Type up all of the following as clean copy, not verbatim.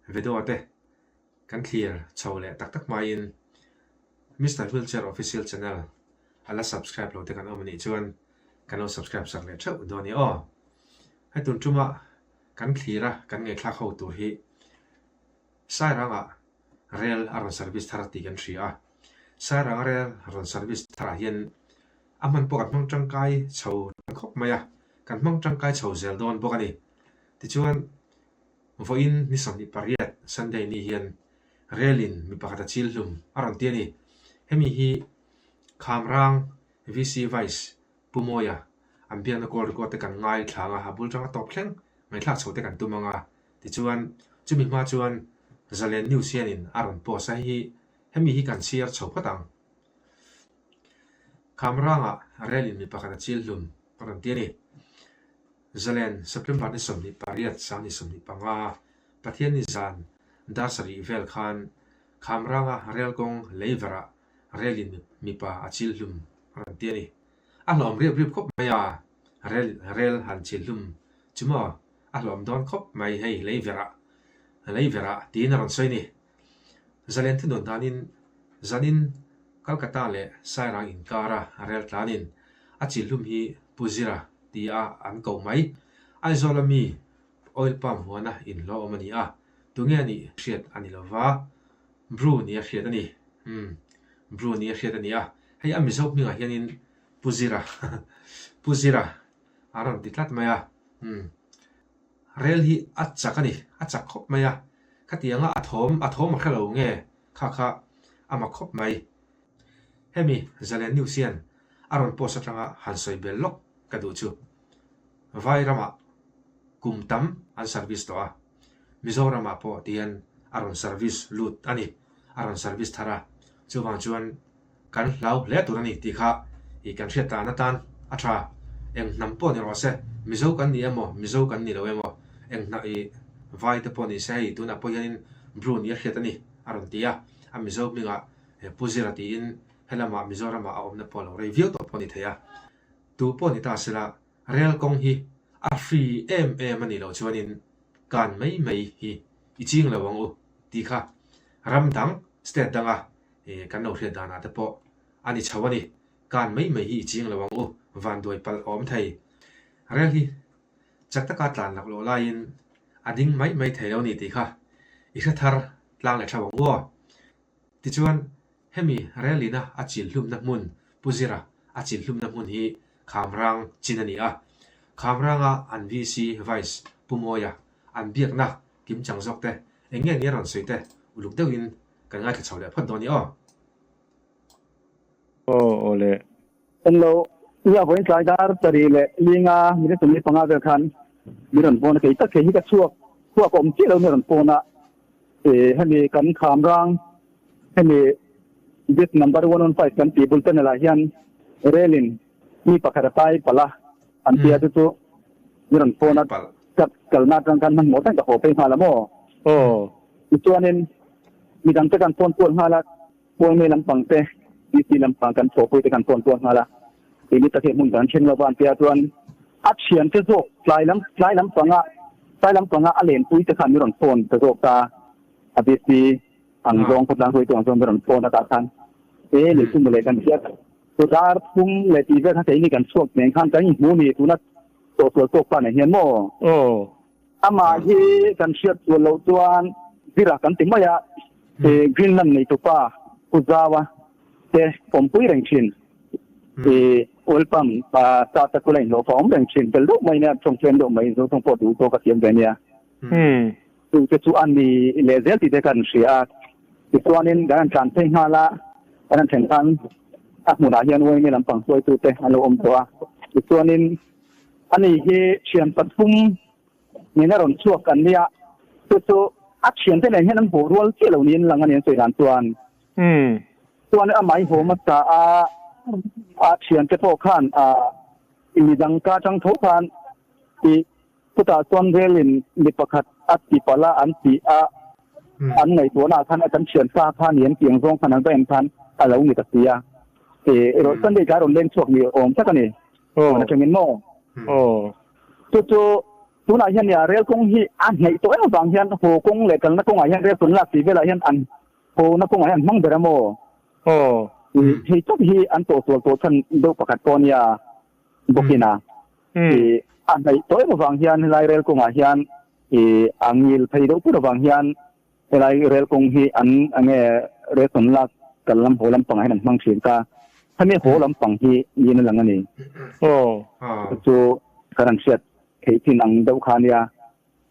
Video te kan thlir chho leh tak tak hmain Mister Wheelchair Official Channel a la subscribe lo te kan awm anih chuan kan lo subscribe sak leh theuh dawn i aw. Hei tun tuma kan thlir a kan ngaihthlak ho tur hi Sairangah rel a rawn service thar tih kan hria a. Sairanga rel rawn service tharah hian a hman pawh kan hmang tangkai chho tan khawp mai a, kan hmang tangkai chho zel dawn bawk a ni. Tichuan Vawiin ni 28 Sunday ni hian Relin mi pakhat a chil hlum a rawn ti a ni. Hemi hi Khamrang VC Vice Pu Mawia an biakna call record te kan ngai thlang a, a bul tanga tawp thleng ngaihthlak chho te kan tum ang a. Tichuan chumi hma chuan Zalen News hianin a rawn post a, hei hi hemi hi kan chhiar chho phawt ang. Khamrangah Relin mi pakhat a chil hlum a rawn ti a ni. Zalen, September ni 28, 25, Pathianni zan dar sarih vel khan Khamranga rel kawng lei verah relin mipa a chil hlum a rawn ti a ni. A hlawm riap riap khawp mai a, rel rel han chil hlum chu maw a hlawm dawn khawp mai hei lei verah lei verah tiin a rawn sawi a ni. Zalen thunawn danin zanin Calcutta leh Sairang inkara rel tlanin a chilhlum hi Pu Zira tia an koh mai. Aizawla mi oil palm huana inhlawh awm a ni a, tunge a nih hriat a ni lova, Bru nia hriat a ni. Umm, Bru nia hriat a ni a, hei a Mizo hmingah hianin Pu Zira, Pu Zira a rawn ti tlat mai a, umm. Rel hi a chak a ni, a chak khawp mai a, khatianga a thawm a thawm a hre lo nge kha kha a mak khawp mai. Hemi Zalen News hian a rawn post atanga han sawi bel lawk ka duh chu. Vai ramah kum tam an service tawh a, Mizoramah pawh tihian a rawn service lut a ni, a rawn service thar a, chuvang chuan Kan hlau hle tur a ni tih kha i kan hriat tan atan a tha. Eng hnam pawh ni rawh se, Mizo kan ni emaw, Mizo kan ni lo emaw, eng hna i vai te pawh ni se hei tunah pawh hianin Bru ni a hriat a ni a rawn ti a, a Mizo hmingah Pu Zira tiin helamah Mizoramah a awmna pawh a lo rei viau tawh pawh a ni thei a. Tu pawh ni ta sela rel kawng hi a hri em em a nih loh chuanin kan mai mai hi i ching lo ang u tih kha ram dang state danga Kan lo hriat danah te pawh a ni chho a ni. Kan mai mai hi i ching lo ang u, vanduai palh a awm thei. Rel hi chak taka tlan lak loh laiin a ding mai mai thei lo ni tih kha i hre thar tlang leh theuh ang u aw. Tichuan, hemi relina a chil hlumna hmun Pu Zira a chil hlumna hmun hi Khamrang chin a ni a. Khamranga an VC Vice Pu Mawia an biakna kimchang zawk te eng nge ni a rawn sawi te uluk deuhin Kan ngaithla chho leh phawt dawn i aw. Aw aw le. En lo, i a vawiin tlai dar sarih leh linga minute 15 vel khan min rawn pawn a, kei tak thei hi ka chhuak chhuak a awm chiah lo min rawn pawn a, hemi kan kham rang hemi bus number 115 kan tih bul tunnel ah hian rel in mi pakhat a tai palh a, an tia chu chu min rawn pawn a, ka kalna atang khan hmanhmawh tak ka haw phei nghal a maw? Aw. Tichuanin midang te kan phone kual nghal a, Pualmei lampang te, DC lampang kan chhuahpui te kan phone kual nghal a, tih tak hi hmun kan thleng lova an tia chuan a thian te zawk tlai lam tlai lampanga tlai lampanga a lenpui te khan min rawn phone ta zawk ta a, DC ang zawng khawtlang hruaitu ang zawng min rawn phone a tah khan e lei chu mawle kan hriat chu dar thum leh tih vel kha keini kan chhuak nen khan kan inhmu ni tuna tawhsual tawk pa nen hian maw? Aw. Amah hi kan hriat sual loh chuan Zira kan ti mai a, Greenland neitupa Pu Zaua te awmpui reng thin. Oil pump sa te kula inhlawhfa awm reng thin tel deuh mai nia, tawng tlem deuh mai, Zotawng pawh duh tawk a siam ve nia. Chu te chu a ni leh zel tih te kan hria a. Tichuanin kan han tlan phei nghal a, kan han thlen khan a hmunah hian uaimi lampang hruaitute an lo awm tawh a. Tichuanin Ani hi thian pathum nena rawn chhuak an nia, chu chu a thiante nen hian an haw rual chiah lo niin lang a ni an sawi dan chuan. Chuan amah i haw hmasa a, a thiante pawh khan midang ka atang tho khan i chutah chuan relin mi pakhat a ti palh a an ti a, an ngaihtuahna ah khan kan thian sa kha ni an tih ang zawng khan an va en khan a lo ni ta si a. Sunday tlai rawn leng chhuak ni awm tak a ni. Aw. Atangin maw? Aw. Chu chu Tunah hian nia rel kawng hi a hnaih tawh em avang hian haw kawng leh kalna kawngah hian rel tawn lak tih velah hian an hawna kawngah hian an hmang ber a maw? Aw. Hei tak hi an tawhsual tawh chhan deuh pakhat pawh a nia bawkin a. A hnaih tawh em avang hian helai rel kawngah hian a ngil phei deuh put avang hian helai rel kawng hi an enge rel tawn lak kal lam haw lampangah hian an hmang thin ta. Hemi haw lampang hi niin a lang a ni. Aw. Chu kan han hriat theih chin ang deuh kha a nia.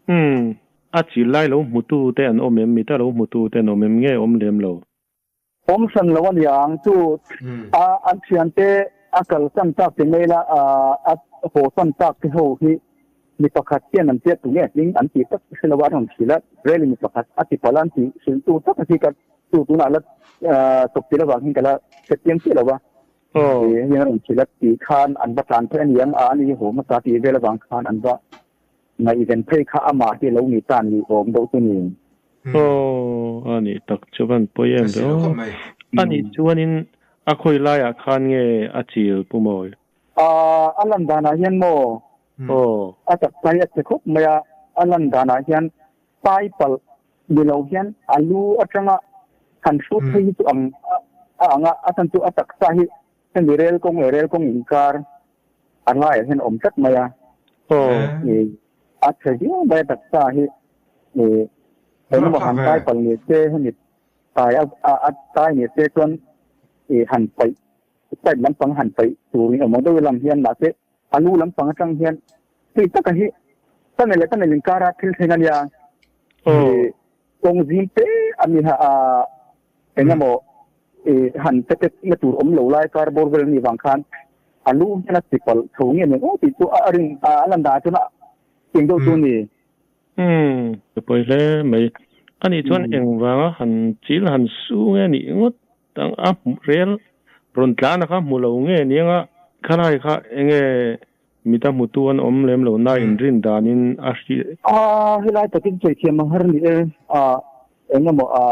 Umm. A chil lai lo hmutu te an awm em? Mita lo hmutu te an awm em? Nge awm lem lo? Awm hran lo a niang chu a an thiante a kalsan tak ti mai la a hawsan tak te ho hi mi pakhat hian an tia tunge hming an tih tak hre lo a an rawn hrilh a rel in mi pakhat a ti palh a an tih hrilh tu tak hi ka chu tunah la chawp tir avang hian ka la hrethiam chiah lo va hian a rawn hrilh a tih khan an va tlan phei a niang a ani hi haw hmasa tih vel avang khan an va Ngaihven phei kha amah hi lo ni ta ni awm deuh chu ni. Aw, a nih tak chu van pawi em ve aw. A nih chuanin a khawi laiah khan nge a chil Pu Mawi? A lan danah hian maw? Aw. A taksa hi a che khawp mai a, a lan danah hian tai palh ni lo hian a lu atanga han hrut phei hi chu ang a ang a, a chhan chu a taksa hi hemi rel kawng leh rel kawng inkar A ngaiah hian a awm tlat mai a. A chhe viau mai a taksa hi. Engemaw han tai palh ni se hemi tai a tai ni se chuan han paih side lampang han paih turin awm ang deuh lam hian mahse a lu lampang atang hian hei taka hi tunnel leh tunnel inkara thil thleng a nia. Kawng zim te a ni a engemaw han pe tet na tur awm lo lai kar bawr vel anih vang khan a lu hian a ti palh tho nge maw aw tih chu a rin a lan dan chuan a eng deuh chu a ni. Umm ka pawi hle mai. Anih chuan engvanga han chil han su nge nih ngawt ang a rel rawn tlan a kha hmu lo nge niang a khalai kha enge Mita hmutu an awm lem lo na inrin danin a hri. A, helai takin sawi thiam ang har ni e. A, eng emaw a,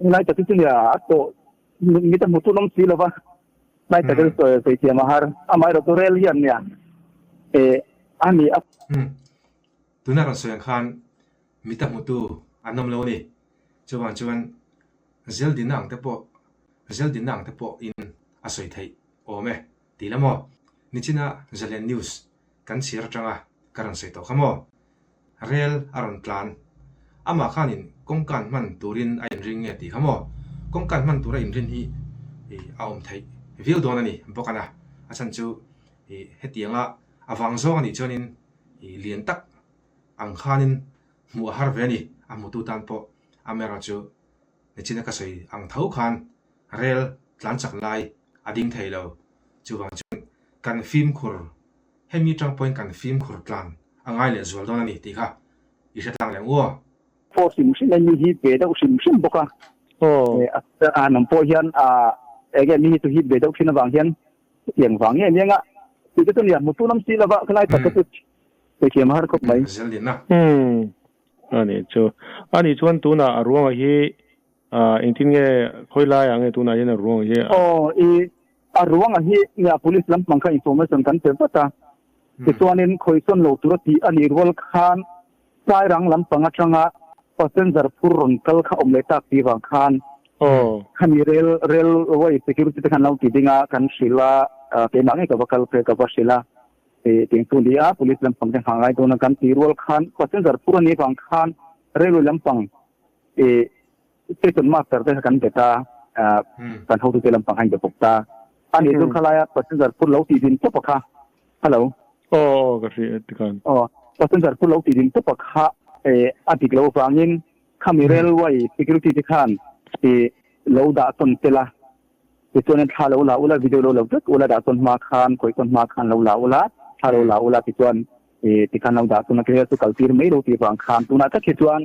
helai takin chu nia a tawh mita hmutu an awm si lo va, helai takin sawi thiam a har. Amaherawh chu rel hian nia e a ni a. Umm, tuna rawn sawi ang khan mita hmutu an awm lo a ni. Chuvang chuan Zeldina ang te pawh Zeldina ang te pawhin a sawi theih awm e. Ti la maw? Nichina Zalen News kan chhiar atanga ka rawn sawi tawh kha maw? Rel a rawn tlan. Amah khanin kawngkan hman turin a inring nge tih kha maw? Kawngkan hman tura inrin hi a awm theih viau dawn a ni bawk a na. A chhan chu hetianga a vang zawng a nih chuanin lian tak ang khanin hmuh a har ve a ni. A hmutu tan pawh amaherawhchu Nichina ka sawi ang tho khan rel tlan chak lai a ding thei lo. Chuvang chuan kan fimkhur, hemi tang pawhin kan fimkhur tlan a ngai leh zual dawn a ni tih kha i hre tlang leh ang u aw. Force hrim hrim a mi hi ve deuh hrim hrim bawk a. A hnam pawh hian a enge mi hi chu hip ve deuh thin avang hian chutiang vang nge aniang a tih te chu nia hmutu lam si lova khalai tak kha chu hrethiam a har khawp mai. Zeldinna. A nih chu. A nih chuan tunah a ruangah hi engtin nge khawi laiah nge tunah hian a ruangah hi a. Aw i a ruangah hi nia police lampang kha information kan pe vat a. Tichuanin khawisawn lo tura tih a nih rual khan Sairang lampang atanga passenger phur rawn kal kha awm leh tak tih vang khan khami rail railway security te khan lo ti ding a kan hrilh a keimah ngei ka va kal phei ka va hrilh a. Tiang chu ni a, police lampang te nghah ngai dawn a kan tih rual khan passenger phur a nih vang khan railway lampang station master te kha kan bet a, kan hotute lampang kha in be bawk ta. A nih chu khalaia passenger phur lo tih din tawp a kha, hello. Aw aw ka hria tikhan. Aw, passenger phur lo tih din tawp a kha a dik loh vangin khami railway security te khan lo dah tawn tel a. Tichuan thla lo la ula, video lo la vek ula, dah chuan hma khan, khawih chuan hma khan lo la ula, thla lo la ula tichuan tikhan lo dah chuan a rel chu kal tir mai lo tih vang khan tunah tak hi chuan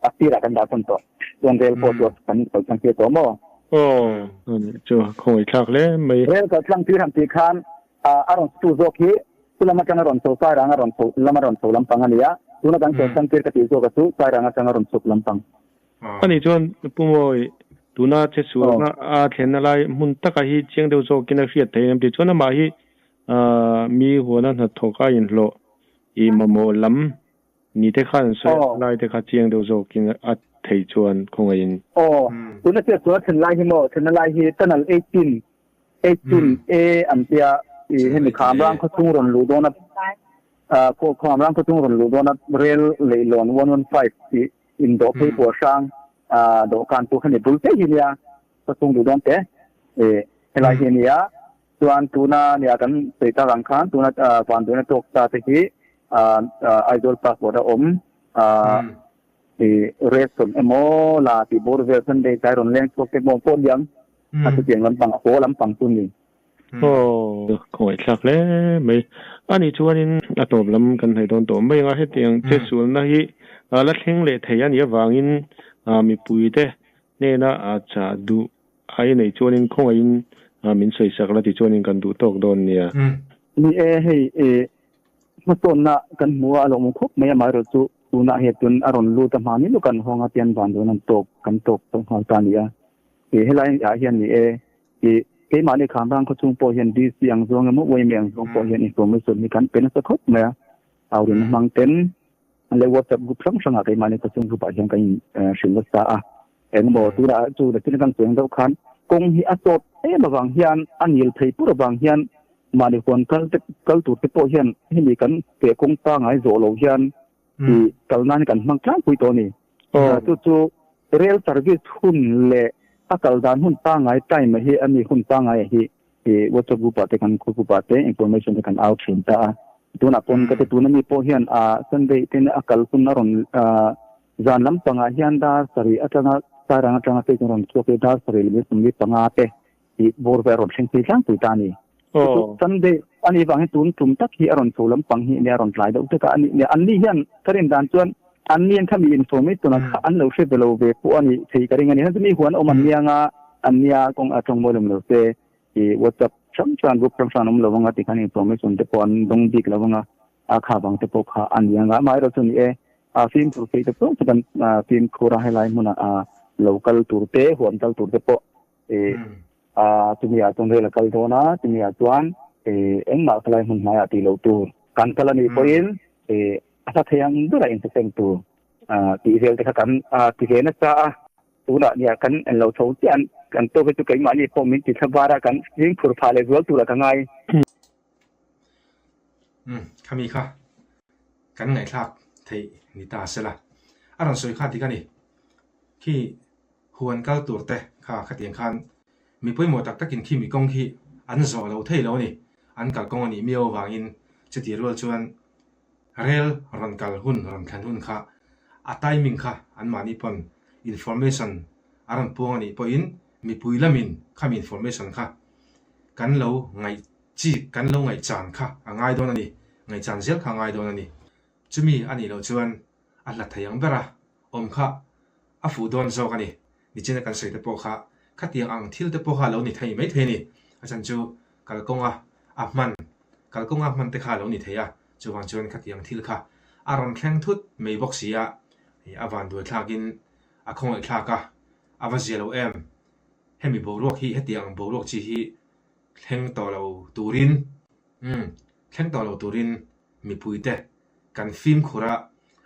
a sirah kan dah tawn tawh. Chuan rel pawh chu kan kal tlang tir tawh maw? Aw, chu khawngaih thlak hle mai. Rel kal tlang tir han tih khan a rawn chhu zawk hi chu lam atanga rawn chho Sairang a rawn chho lam a rawn chho lampang a ni a, tuna kan kal tlang tir ka tih zawk a chu Sairang atanga rawn chhuk lampang. Ani chuan Pu Mawi, tuna che sualna a thlenna lai hmun taka hi chiang deuh zawkin a hriat theih em tih chuan amah hi mi huana hnathawk a inhlawh. I mamawh lam ni te khan an sawi a, lai te kha chiang deuh zawkin a thei chuan khawngaihin. Aw, tuna chiah chuan a then lai hi maw, thenna lai hi tunnel 18, 18 A an tia, i hemi Khamrang khawchhung rawn luh dawna, Khamrang khawchhung rawn luh dawna rail leihlawn 115 tih indawh phei puar hrang dawhkan chu hemi bul te hi nia, khawchhung luh dawn te, helai hi a nia. Chuan tuna nia kan sawi tak ang khan tuna vanduaina tawk ta te hi Aizawl passport a awm i ration emaw la tih bawr vel Sunday tlai rawn leng chhuak te emaw pawh liam a chutiang lampang a haw lampang chu ni. Aw khawngaihthlak hle mai. Ani chuanin a tawp lam kan hnaih dawn tawh mai anga hetiang chesualna hi la thleng leh thei a nih avangin mipuite hnena chah duh Ai nei chuanin khawngaihin min sawisak la tichuanin kan duh tawk dawn nia. Ni e, hei e hmasawnna kan hmu a, a lawmawm khawp mai amaherawh chu tunah hian tun a rawn lut a hma ni lawk an hawng a tian van dawn an tawk kan tawk tawh nghal ta a ni a. E helai ah hian ni e, e keimahni Khamrang khawchhung pawh hian DC ang zawng emaw YMA ang zawng pawh hian information hi kan pe nasa khawp mai a, aurin hmang ten leh WhatsApp group hrang hrangah keimahni khawchhung group ah hian kan in hrilh nasa a. Engmaw tunah chu nakin kan cheng deuh khan kawng hi a sawt em avang hian a ngil thei pur avang hian mahni huan kal te kal tur te pawh hian hemi kan feh kawng pangai zawh lo hian i kal nan hi kan hmang tlangpui tawh a ni. Chu chu rail service hun leh a kal dan hun pangai time hi a mi hun pangai hi i WhatsApp group ah te kan group ah te information te kan au thin ta a. Tunah pawn ka ti tuna mi pawh hian a Sunday ten a kal hun a rawn Zan lampangah hian dar sarih atanga Sairang atanga phei chuan rawn chhuak hi dar sarih leh 25 te tih bawr vel a rawn thleng phei tlangpui ta a ni. Chu chu Sunday a nih vang hi tun tum tak hi a rawn chho lampang hi nia a rawn tlai deuh hlek a, a nih nia anni hian ka rin dan chuan anni an khami information a kha an lo hre ve lo ve pawh a nih thei ka ring a ni. Heng chu mi huan awm an nia anga an nia kawng a tawng mawi lem lo se i WhatsApp hrang hrang group hrang hrang an awm lo anga tikhan information te pawh an dawng bik lo anga a kha vang te pawh kha a ni anga amaherawh chu ni e A fimkhur theih te pawh chu kan fimkhur a, helai hmunah lo kal tur te, huan kal tur te pawh chumi ah chuan rel a kal dawn a, chumi ah chuan engmah khalai hmun hmaiah tih loh tur kan kal a nih pawhin a hla thei ang berah insaseng tur tih vel te kha kan ti ve nasa a, tunah nia kan en lo chho chiah kan tawk hi chu keimahni pawh min ti thla var a, kan fimkhur phah leh zual turah ka ngai. Umm, khami kha kan ngaihthlak theih ni ta se la. A rawn sawi kha dik a ni. Khi huan kal tur te kha khatiang khan mi pawimawh tak takin khi mi kawng khi an zawh lo thei lo a ni. An kalkawng a nih miau avangin chutih rual chuan rel rawn kal hun rawn thlen hun kha a timing kha anmahni pawn information a rawn puang a nih pawhin mipui lamin khami information kha kan lo ngaih Chik kan lo ngaihchan kha a ngai dawn a ni, ngaihchan zel kha a ngai dawn a ni. Chumi a nih loh chuan a hlat thei ang ber a, awm kha a fuh dawn zawk a ni. Nichina kan sawi te pawh kha khatiang ang thil te pawh kha a lo ni thei mai thei a ni. A chhan chu kalkawnga a hman, kalkawnga hman te kha a lo ni thei a, chuvang chuan khatiang thil kha a rawn thleng thut mai bawk si a, a vanduaithlakin a khawngaihthlak a, a va zia lo em. Hemi boruak hi hetiang ang boruak chi hi Thleng tawh lo turin, umm, thleng tawh lo turin mipuite kan fimkhur a,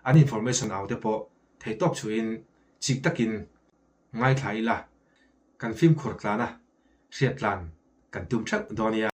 an information au te pawh theihtawp chhuahin chik takin ngaithla ila, kan fimkhur tlana hriat tlan kan tum theuh dawn nia.